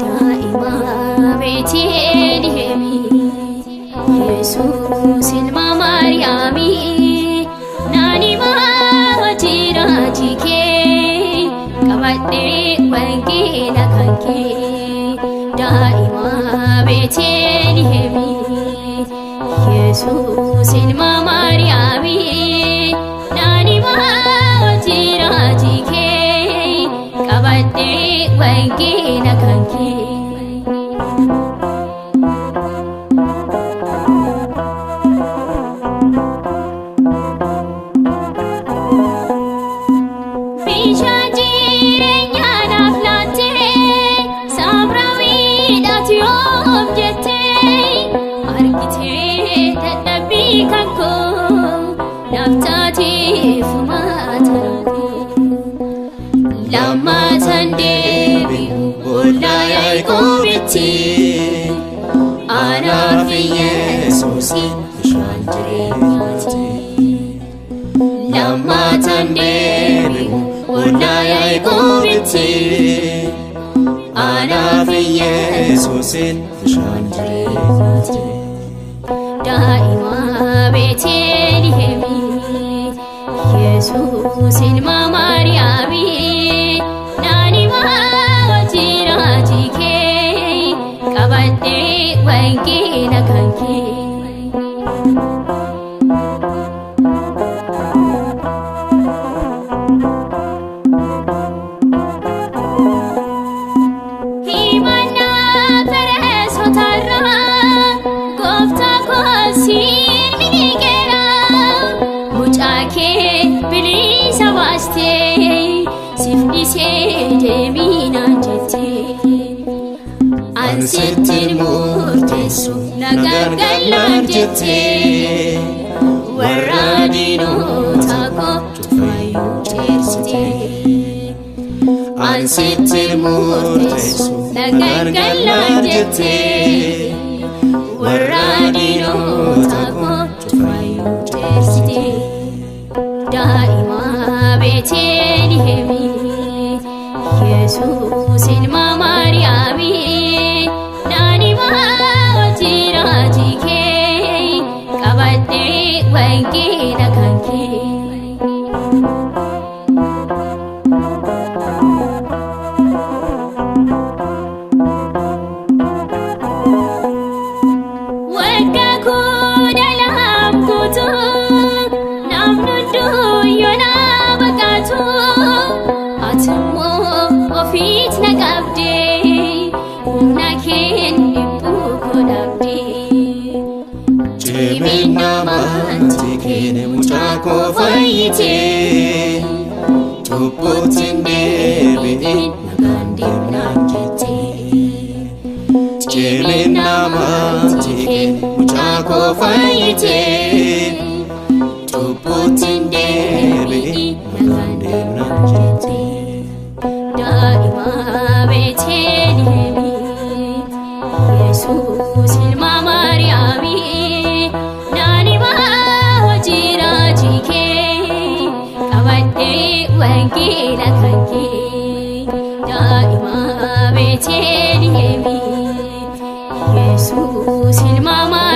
Daa'ima Beeteliheemii Yesuus ilma Maariyaamii naanima hojii kee qabadhee wangeela kan kee. Daa'ima Beeteliheemii Yesuus ilma Maariyaamii naanima hojii kee qabadhee wangeela kan kee. Bishaan jireenyaa naaf laattee Saamrawiidhaatu yoom jettee argitee dadhabbii kan koo naaf taatee fumaata koo. Lammaatan deebi'u boolla Yaaqoobitti anaaf Yesuusiin bishaan jireenyaati. Lammaatan deebi'u boolla Yaaqoobitti anaaf Yesuusin bishaan jireenyaati. Daa'ima Beeteliheemii Yesuus ilma Maariyaamii naanima hojii raajii kee qabadhee wangeela kan kee. Himannaa fereesotarraa gooftaa koosiin miliqeera. Mucaa kee bilisa baastee siif dhiisee deeminaan jettee. Ansittiin murteessu nagaan gallaan jettee warra diinota koo cufayyuu ceersitee. Ansittiin murteessu nagaan gallaan jettee warra diinota koo cufayyuu ceersitee. Daa'ima Beeteliheemii Yesuus ilma Maariyaamii naanima hojii raajii kee qabadhee wangeela kan kee. Waggaa 12 guutuu namni hunduu yoo na baqatu ati immoo ofiit na qabdee humna keen dhiphuu koo dhabdee. Cimina amantii keen mucaa koo fayyitee cubbuutti hin deebi'in nagaan deemnaan jettee. Cimina amantii keen mucaa koo fayyitee cubbuutti hin deebi'in nagaan deemnaan jettee. Daa'ima Beeteliheemii Yesuus ilma Maariyaamii naanima hojii raajii kee qabadhee wangeela kan kee. Daa'ima Beeteliheemii Yesuus ilma Maariyaamii.